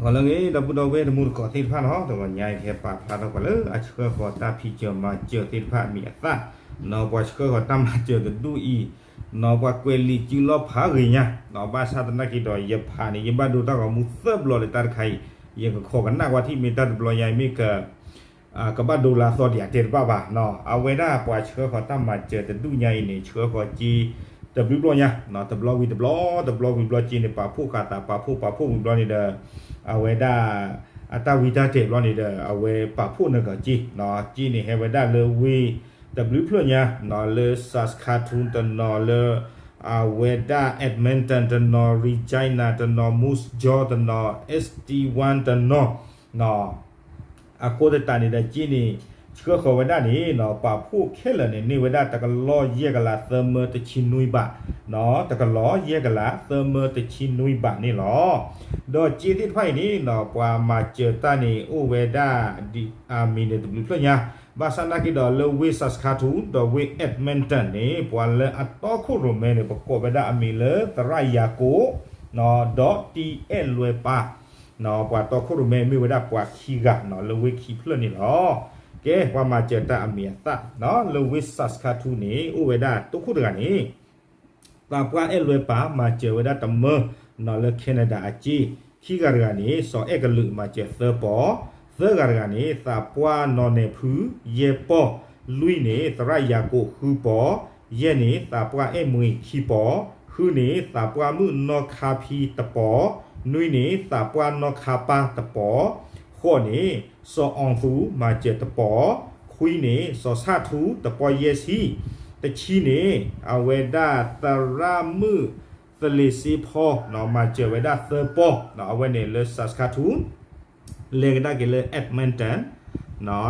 ဂီၤလၢအဂ့ၤ ဒီပုၢ်ဒီဝဲၢ်တံၤသကိးသ့ၣ်တဖၣ်နီၤ, တဂီၤညါအံၤ ကဟဲပာ်ဖျါထီၣ်ပှၤလၢအဆှၢဃီၤတၢ်ဖံးစၢၤမၤစၢၤသ့ၣ်တဖၣ်အမံၤအသၣ်နီၤ, ပှၤဆှၢဃီၤတၢ်မၤစၢၤတဒူၣ်အံၤ နီၤ, ပှၤကွဲးလံာ်စုလီၢ်ဖးဂ့ၤညါနီၤ, ဘၣ်ဆၣ်သနာ်က့ဒီး ယဖးန့ၣ် ယဘၣ်ဒိတၢ်ဂီၤမူသၢဘျီလၢတၢ်တခါအံၤ, ယကခိးကနၣ်ကွၢ်ထံၣ် မ့ၢ်တၢ်တဘျီညါအံၤမ့ၢ်က ကဘၣ်ဒိလၢအသီဒံးဧါ တဲတဘၣ်ဘၣ်နီၤ, အဝဲဒၣ်ပှၤဆှၢဃီၤတၢ်မၤစၢၤတဒူၣ်ညါအံၤန့ၣ် ဆှၢဃီၤစ့တဘျုးဘျီညါနီၤ, တဘျီဝံၤတဘျီ, တဘျီဝံၤဘျီစ့န့ၣ် ပာ်ဖှိၣ်ဃာ်သး ပာ်ဖှိၣ် ပာ်ဖှိၣ်ဝံၤဘျီန့ၣ်ဒီး အဝဲဒၣ် အတၢ်ဝံတၢ်တဲာ်ဘျီန့ၣ်ဒီး အဝဲပာ်ဖှိၣ်နဂီၤစ့နီၤ, စ့န့ၣ်ဟဲဝဲဒၣ်လၢဝ့ၢ်တဘျုးဖျၢၣ်ညါနီၤ, လၢ Saskatoon တနီၤ, လၢ အဝဲဒၣ် Edmonton တနီၤ, Regina တနီၤ, Moose Jaw တနီၤ, Estevan တနီၤနီၤ, အဃိသတးန့ၣ်ဒီး စ့န့ၣ် ဆှၢဃီၤဝဲဒၣ်န့ၣ်နီၤ, ပာ်ဖှိၣ်ခဲလၢာ်န့ၣ် န့ၢ်ဝဲဒၣ်တကလီၢ်ယဲၢ်ကလးသၢမၢတဆံနွံဘးနီၤ, တကလီၢ်ယဲၢ်ကလးသၢမၢတဆံနွံဘးန့ၣ်လီၤ. ဒီးစ့သ့ၣ်တဖၣ်အံၤန့ၣ်နီၤ, ပှၤမၤစၢၤတၢ်န့ၣ် အိၣ်ဝဲဒၣ်ဒ်အမံၤန့ၣ်တဘျုးဖျၢၣ်ညါ, ဘၣ်ဆၣ်သနာ်က့ဒီး လၢဝ့ၢ် Saskatoon ဒီးဝ့ၢ် Edmonton န့ၣ် ပှၤလၢအတီခိၣ်ရိၣ်မဲန့ၣ် ပကိးဝဲဒၣ်အမံၤလၢသရၣ်ယၤကိာ်နီၤ, ဒီးတံအဲၣ်လွဲပၢ် ပှၤတီခိၣ်ရိၣ်မဲမ့ၢ်ဝဲဒၣ်ပှၤခံဂၤနီၤ, လၢဝ့ၢ်ခံဖျၢၣ်န့ၣ်လီၤ. ကဲ ပှၤမၤစၢၤတၢ်အမံၤအသၣ်နီၤ, လၢဝ့ၢ် Saskatoon န့ၣ် အိၣ်ဝဲဒၣ်တီခိၣ်တဂၤန့ၣ် သးပှၢ်အဲၣ်လွဲပၢ် မၤစၢၤဝဲဒၣ်တမၢနီၤ, လၢ Canada အစ့, ခံဂၤတဂၤန့ၣ် စီၤအဲၣ်ကလုာ် မၤစၢၤသၢပီၤ, သၢဂၤတဂၤန့ၣ် သးပှၢ်နီၢ်နဲၣ်ဖု ယဲၢ်ပီၤ, လွံၢ်န့ၣ် သရၣ်ယၤကိာ် ဃုပီၤ, ယဲၢ်န့ၣ် သးပှၢ်အဲၣ်မှံၤခံပီၤ, ဃုန့ၣ် သးပှၢ်မုၣ်နီၢ်ခါဖံတပီၤ, နွံန့ၣ် သးပှၢ်နီၢ်ခါပၢ်တပီၤ, ဃိးန့ၣ် စီၤအီၣ်သူ မၤစၢၤတပီၤ, ခွံန့ၣ် စီၤဆၣ်ထူ တပီၤယဲၢ်ဆံ, တဆံန့ၣ် အဝဲဒၣ်သရၣ်မုၣ်သလ့ၤစ့ဖီ မၤစၢၤဝဲဒၣ်သၢပီၤ, အဝဲန့ၣ်လၢ Saskatoon, လဲၤကဒါက့ၤလၢ Edmonton,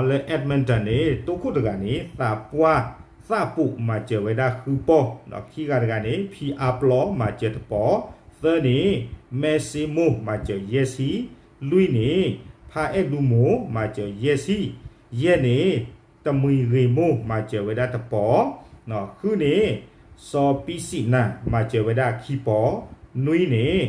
လၢ Edmonton န့ၣ် တီခိၣ်တဂၤန့ၣ် သးပှၢ်သၣ်ပိာ် မၤစၢၤဝဲဒၣ်ဃုပီၤ, ခံဂၤတဂၤန့ၣ် ဖံအါပျီ မၤစၢၤတပီၤ, သၢန့ၣ် မဲစ့မိၢ် မၤစၢၤယဲၢ်ဆံ, လွံၢ်န့ၣ် ဖါအဲၣ်ဒူမိၢ် မၤစၢၤယဲၢ်ဆံ, ယဲၢ်န့ၣ် တမှံၤဂ့ၤမိၢ် မၤစၢၤဝဲဒၣ်တပီၤ, ဃုန့ၣ် စီၤပံစံးနၤ မၤစၢၤဝဲဒၣ်ခံပီၤ, နွံန့ၣ်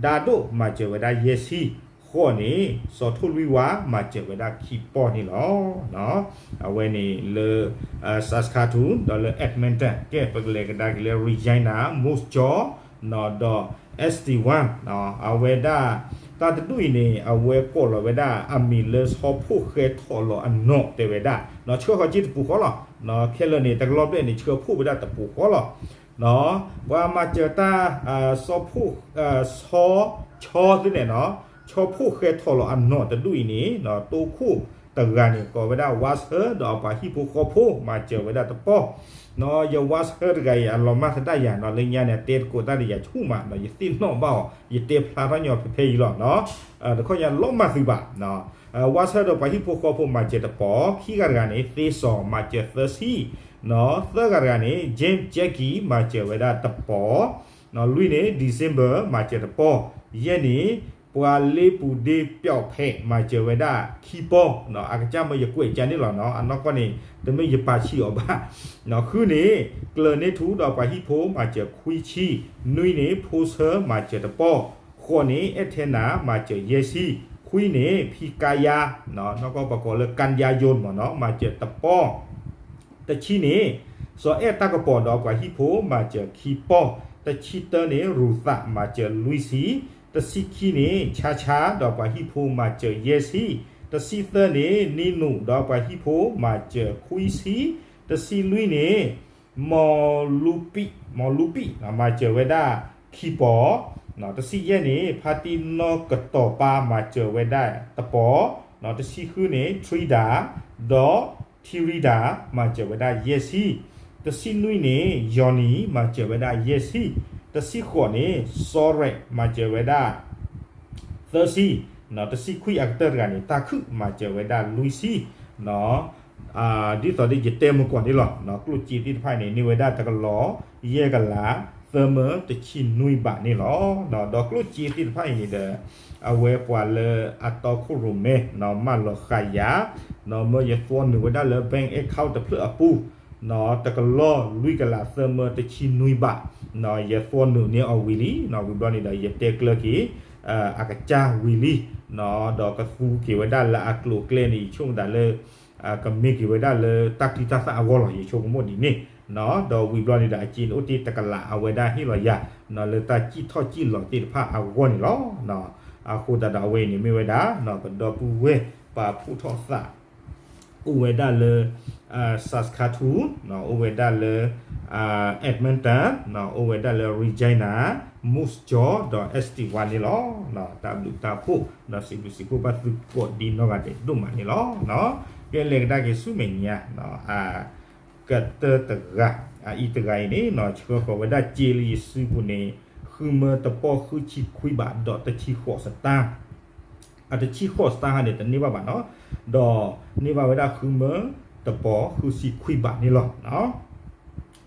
ဒါဒိၣ် မၤစၢၤဝဲဒၣ်ယဲၢ်ဆံ, ဃိးန့ၣ် စီၤထိၣ်လွံၢ်ဝါ မၤစၢၤဝဲဒၣ်ခံပီၤန့ၣ်လီၤ. အဝဲန့ၣ်လၢ Saskatoon ဒီးလၢ Edmonton, ကဲ ပကလဲၤကဒါက့ၤလၢ Regina, Moose Jaw ဒီး Estevan, အဝဲဒၣ် တၢ်တဒူၣ်အံၤန့ၣ် အဝဲကိးလီၤဝဲဒၣ်အမံၤလၢ ဆီဖှိၣ်ဃဲထီၣ်လီၤအနီၢ် တဲဝဲဒၣ်, ဆှၢဃီၤစ့တပူၤဃီလီၤ. ခဲလၢာ်န့ၣ် တကလီၢ်ဘျဲၣ်န့ၣ် ဆှၢဖှိၣ်ဝဲဒၣ်တပူၤဃီလီၤ. ပှၤမၤစၢၤတၢ် ဆီဖှိၣ် ဆီ ဆီသ့ၣ်န့ၣ်နီၤ, ဆီဖှိၣ်ဃဲထီၣ်လီၤအနီၢ်တဒူၣ်အံၤန့ၣ် တီခိၣ်တဂၤန့ၣ် ကိးဝဲဒၣ် ဝါဆၢ ဒီးပှၤဟံၣ်ဖိဃီဖိ မၤစၢၤဝဲဒၣ်တပီၤ, ယဝါဆၢတဂၤအံၤ အလီၤမၢ်သဒၣ်ယၤနီၤ, လၢညါန့ၣ် အတဲသကိးတၢ်ဒီးယၤဆူၣ်မးနီၤ, ယသ့ၣ်နီၣ်ဘၣ်အီၤ, ယတဲဖျါထီၣ်ညီဖဲဖဲအံၤလီၤ. တခီညါလီၤမၢ်သုဘၣ်, ဝါဆၢဒီးပှၤဟံၣ်ဖိဃီဖိမၤစၢၤတပီၤ, ခံဂၤတဂၤန့ၣ် သ့စီၤ မၤစၢၤသၢဆံ, သၢဂၤတဂၤန့ၣ် James Jackie မၤစၢၤဝဲဒၣ်တပီၤ, လွံၢ်န့ၣ် December မၤစၢၤတပီၤ, ယဲၢ်န့ၣ် ပှၤလ့ပူၤဒ့ပျီၣ်ဖဲး မၤစၢၤဝဲဒၣ်ခံပီၤ, အကစၢ်မၢယကွဲးကါန့ၣ်လီၤနီၤ, အနီၢ်ကီၢ်န့ၣ် တမ့ၢ်ယပာ်ဆံးအီၤဘၣ်. ဃုန့ၣ် ကျၢၤန့ၢ်ထူဒီးပှၤဟံၣ်ဖိ မၤစၢၤခွံဆံ, နွံန့ၣ် ဖိဆၢ မၤစၢၤတပီၤ, ဃိးန့ၣ် အဲၣ်ထဲနၤ မၤစၢၤယဲၢ်ဆံ, ခွံန့ၣ် ဖံကါယါ, နီၢ်ကီၢ်ပကိးလၢ ကါယါယိၣ်မ့ၢ်နီၤ, မၤစၢၤတပီၤ တဆံန့ၣ် စီၤအဲၣ်တၢ်ကပီၤဒီးပှၤဟံၣ်ဖိ မၤစၢၤခံပီၤ, တဆံတၢန့ၣ် ရူၤသး မၤစၢၤလွံၢ်ဆံ, တဆံခံန့ၣ် ဆါဆါ ဒီးပှၤဟံၣ်ဖိ မၤစၢၤယဲၢ်ဆံ, တဆံသၢန့ၣ် နံနူး ဒီးပှၤဟံၣ်ဖိ မၤစၢၤခွံဆံ, တဆံလွံၢ်န့ၣ် မီၤလူပံး, မီၤလူပံး မၤစၢၤဝဲဒၣ်ခံပီၤ, တဆံယဲၢ်န့ၣ် ဖါတံၢ်နီၢ်ကတီၤပၢ် မၤစၢၤဝဲဒၣ်တပီၤ, တဆံဃုန့ၣ် ထရံဒၤ ဒီး ထံရံဒၤ မၤစၢၤဝဲဒၣ်ယဲၢ်ဆံ, တဆံနွံန့ၣ် ယီၤနံၤ မၤစၢၤဝဲဒၣ်ယဲၢ်ဆံ, တဆံဃိးန့ၣ် စီၤရဲး မၤစၢၤဝဲဒၣ်သၢဆံ, တဆံခွံအကတၢၢ်တဂၤန့ၣ် တၢ်ခုၣ် မၤစၢၤဝဲဒၣ်လွံၢ်ဆံ, ဒ်သိးဒီးယတဲမုၢ်ကီၢ်န့ၣ်လီၤ, ကျိၣ်စ့သ့ၣ်တဖၣ်န့ၣ် န့ၢ်ဝဲဒၣ်တကလီၢ်ယဲၢ်ကလး သၢမၢတဆံနွံဘးန့ၣ်လီၤ. ဒီးကျိၣ်စ့သ့ၣ်တဖၣ်အံၤန့ၣ်ဒီး အဝဲပှၤလၢအတီခိၣ်ရိၣ်မဲ မၢလီၤဃာ်ယၤ မၢယသွီနုာ်ဝဲဒၣ်လၢ bank account တဖျၢၣ်အပူၤ တကလီၢ်လွံၢ်ကလးသၢမၢတဆံနွံဘး, ယသွီနုာ်န့ၢ်အီၤဝံၤလံ, ဝံၤဘျီန့ၣ်ဒီး ယတဲကျၢၤက့ၤ အကစၢ်ဝံၤလံ, ဒီးကသူက့ၤဝဲဒၣ်လၢအကျိၤအကျဲန့ၣ် ယဆိကမိၣ်သးလၢ ကမ့ၢ်က့ၤဝဲဒၣ်လၢတၢ်ချံတၢ်သၣ်အဂီၢ်လီၤ ယဆိကမိၣ်ဒ်န့ၣ်, ဒီးဝံၤဘျီန့ၣ်ဒီး အစ့န့ၣ်အိၣ်တ့ၢ်တကလး အဝဲဒၣ်ဟ့ၣ်လီၤယၤ လၢတၢ်စံၣ်ထီၣ်စံၣ်လီၤသ့ၣ်တဖၣ်အဂီၢ်န့ၣ်လီၤ. အဃိသတးဒီးအဝဲအံၤန့ၣ်မ့ၢ်ဝဲဒၣ် ပဒီပုၢ်ဝဲၢ်ပာ်ဖှိၣ်ထီၣ်သး အိၣ်ဝဲဒၣ်လၢ Saskatoon, အိၣ်ဝဲဒၣ်လၢ Edmonton, အိၣ်ဝဲဒၣ်လၢ Regina, Moose Jaw ဒီး Estevan န့ၣ်လီၤ. တၢ်ဘျုးတၢ်ဖှိၣ် ဒီးစံးဘျုးစံးဖှိၣ်ဘၣ်သုကိးဒံနီၢ်ဂၤဒဲးဒိၣ်မးန့ၣ်လီၤ. ကဲလဲၤကဒါက့ၤဆူမဲာ်ညါ အကတၢၢ်တဂၤ အအံၤတဂၤအံၤန့ၣ် ဆှၢဃီၤဝဲဒၣ်စ့လၢယစုပူၤန့ၣ် ဃုမၢတပီၢ်ဃုဆံခွံဘး ဒီးတဆံဃိးစတၢၢ် အတဆံဃိးစတၢၢ်ဟါန့ၣ် တန့ၢ်ဘၣ်ဘၣ်နီၤ, ဒီးန့ၢ်ဘၣ်ဝဲဒၣ်ဃုမၢတပီၢ်ဃုဆံခွံဘးန့ၣ်လီၤ.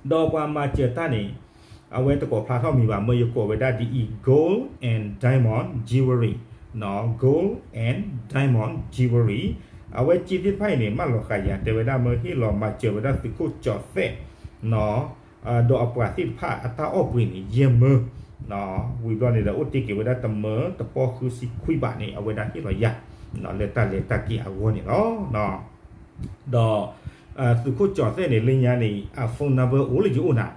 ဒီးပှၤမၤစၢၤတၢ်န့ၣ် အဝဲတကိးဖျါထီၣ်မံၤဘၣ် မၢယကိးဝဲဒၣ်ဒ်အံၤ gold and diamond jewelry, gold and diamond jewelry, အဝဲစ့သ့ၣ်တဖၣ်အံၤန့ၣ် မၢလီၤဃာ်ယၤ တဲဝဲဒၣ်မၢဟ့ၣ်လီၤမၤစၢၤဝဲဒၣ်သုးခိၣ်ကၠီၤသဲး ဒီးအပှၤသ့ၣ်တဖၣ်အတၢ်အီၣ်ပှ့ၤန့ၣ် ယဲၢ်မၢ, ဝံၤဘျီန့ၣ်ဒီး အိၣ်တ့ၢ်က့ၤဝဲဒၣ်တမၢတပီၢ်ဃုဆံခွံဘးန့ၣ် အဝဲဒၣ်ဟ့ၣ်လီၤယၤ လၢတၢ်လဲၤတၢ်က့ၤအဂီၢ်န့ၣ်လီၤ. ဒီး သုးခိၣ်ကၠီၤသဲးန့ၣ် လၢညါန့ၣ် အ phone number အိၣ်လၢယအိၣ်နၤ,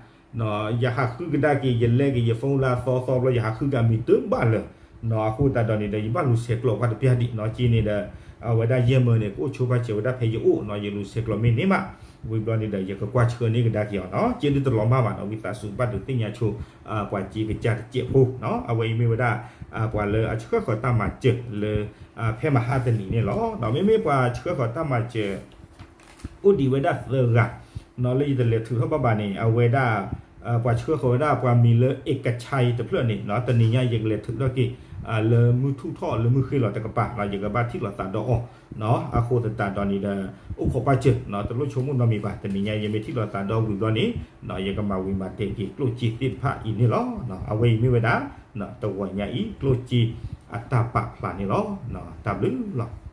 ယဟးဃုကဒါက့ၤ ယလဲက့ၤယ phone လၢအသီသီဘျီ ယဟးဃုက့ၤအမံၤတဘၣ်လၢၤ, အဃိသတးဒီးန့ၣ်ဒီး ယဘၣ်လူၤဆဲးကျိးပှၤတပျၢ်ဒံးနီၤ က့န့ၣ်ဒီး အဝဲဒၣ်ယဲၢ်မၢန့ၣ် ကအိၣ်ဆိပာ်စၢၤဝဲဒၣ်ဖဲယအိၣ်နီၤ ယလူၤဆဲးကျိးမ့ၢ်န့ၢ်မး, ဝံၤဘျီန့ၣ်ဒီး ယကကွၢ်ဆှၢန့ၢ်ကဒါက့ၤအီၤနီၤ က့ဒ်တလီၤမၢ်ဘၣ်နီၤ ဝံသးစူၤဘၣ်ဒုးသ့ၣ်ညါဆိ ပှၤစ့ကစၢ်တစဲးဖိနီၤ အဝဲအံၤမ့ၢ်ဝဲဒၣ် ပှၤလၢအဆှၢဃီၤတၢ်မၤစၢၤလၢ ဖဲမဟါတနံၤန့ၣ်လီၤ. ဒီးမ့မ့ၢ်ပှၤဆှၢဃီၤတၢ်မၤစၢၤ အိၣ်ဒံးဝဲဒၣ်သၢဂၤနီၤ လၢယတလဲၤထုးထီၣ်ဘၣ်ဘၣ်န့ၣ် အဝဲဒၣ် ပှၤဆှၢဃီၤဝဲဒၣ်ပှၤမံၤလၢ အ့ကဆါတဖျၢၣ်န့ၣ်နီၤ တနံၤညါယကလဲၤထုးထီၣ်က့ၤ လၢမုၢ်ထူၣ်ထီၣ်လၢမုၢ်ဃ့လီၤတကပၤနီၤ ယကဘၣ်ထံၣ်လိာ်သးဒီးအီၤနီၤ အဃိသတးဒီးန့ၣ်ဒီး အိၣ်ခိးပာ်စၢၤနီၤ တလိၣ်ဆိကမိၣ်နီတမံၤဘၣ် တနံၤညါယမ့ၢ်ထံၣ်လိာ်သးဒီးဝံၤဘျီန့ၣ် ယကမၤဝံၤမၤတဲာ်က့ၤကျိၣ်စ့သ့ၣ်တဖၣ်အံၤန့ၣ်လီၤ. အဝဲအံၤမ့ၢ်ဝဲဒၣ် တဂီၤညါအံၤ ကျိၣ်စ့အတၢ်ပာ်ဖျါန့ၣ်လီၤ. တၢ်ဘျုးလီၤ.